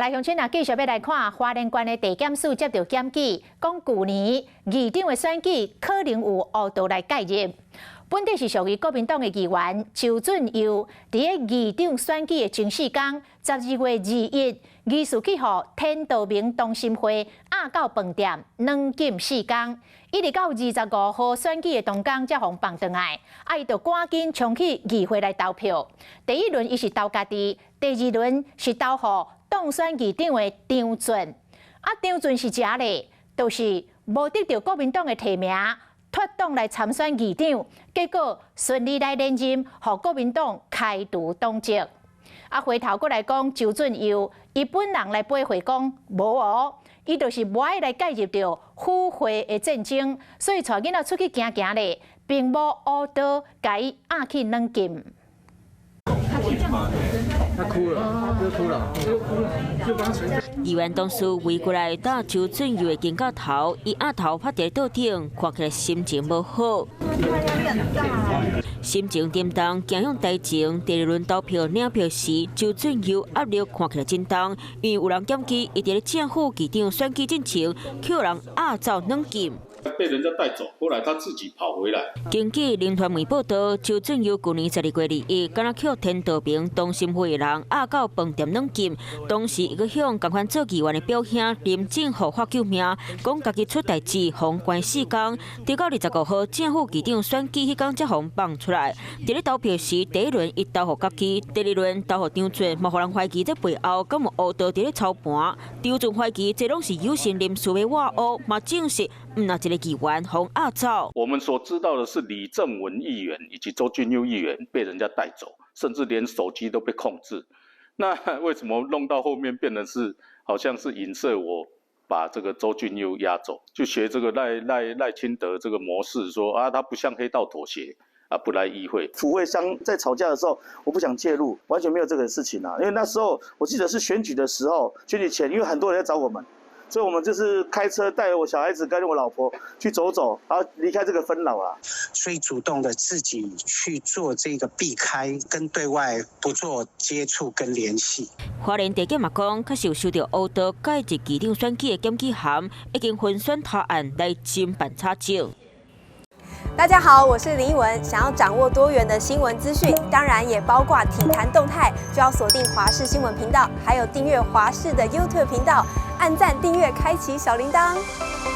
來鄉親啊，繼續欲來看花蓮縣的地檢署接著檢舉，講舊年議長的選舉可能有烏道來介入。本底是屬於國民黨的議員周俊佑，佇咧議長選舉的前四工，12月21，疑似去予天道盟同心會押到飯店軟禁四工，一直到25號選舉的當工才予放轉來，啊，伊就趕緊衝去議會來投票。第一輪伊是投家己，第二輪是投予當選議長的張俊。啊，張俊是啥咧？就是無得著國民黨的提名，脫黨來參選議長，結果順利來連任，予國民黨開除黨籍。啊，回頭過來講，周俊佑，伊本人來駁回講無哦，伊就是無愛來介入著府會的戰爭，所以帶囡仔出去行行咧，並無烏道共伊押去軟禁。他哭了，又哭了，又哭了，又幫議員同事圍過來搭周俊佑的肩胛頭，伊額頭趴佇桌頂，看起來心情無好。心情沉重，行向台前。第二輪投票領票時，周俊佑壓力看起來真重，因為有人檢舉，伊佇咧正副議長選舉進前，予人押走軟禁。被人家帶走，後來他自己跑回來。根據林傳媒報道，周俊佑舊年12月21，敢若予天道盟同心會的人押到飯店軟禁。當時伊閣向仝款做議員的表兄林正豪發救命，講家己出代誌，予關四工。直到25號正副議長選舉彼工才予放出來。佇咧投票時，第一輪伊投予家己，第二輪投予張俊，嘛予人懷疑這背後敢有烏道佇咧操盤。張俊懷疑這攏是有心臨時欲倚烏，嘛證實毋若一個議員予押走。我們所知道的是李正文議員以及周俊佑議員被人家帶走，甚至連手機都被控制。那為什麼弄到後面變成是好像是影射我把這個周俊佑押走，就學這個賴清德這個模式，說啊他不向黑道妥協啊，不來議會。府會相在吵架的時候，我不想介入，完全沒有這個事情啊。因為那時候我記得是選舉的時候，選舉前，因為很多人在找我們。所以，我們就是開車帶我小孩子跟我老婆去走走，然後離開這個紛擾啦。所以，主動的自己去做這個避開，跟對外不做接觸跟聯繫。花蓮地檢嘛講，確實有收著烏道介入議長選舉的檢舉函，已經分選他案來偵辦查證。大家好，我是林奕文。想要掌握多元的新聞資訊，當然也包括體壇動態，就要鎖定華視新聞頻道，還有訂閱華視的 YouTube 頻道，按讚、訂閱、開啟小鈴鐺。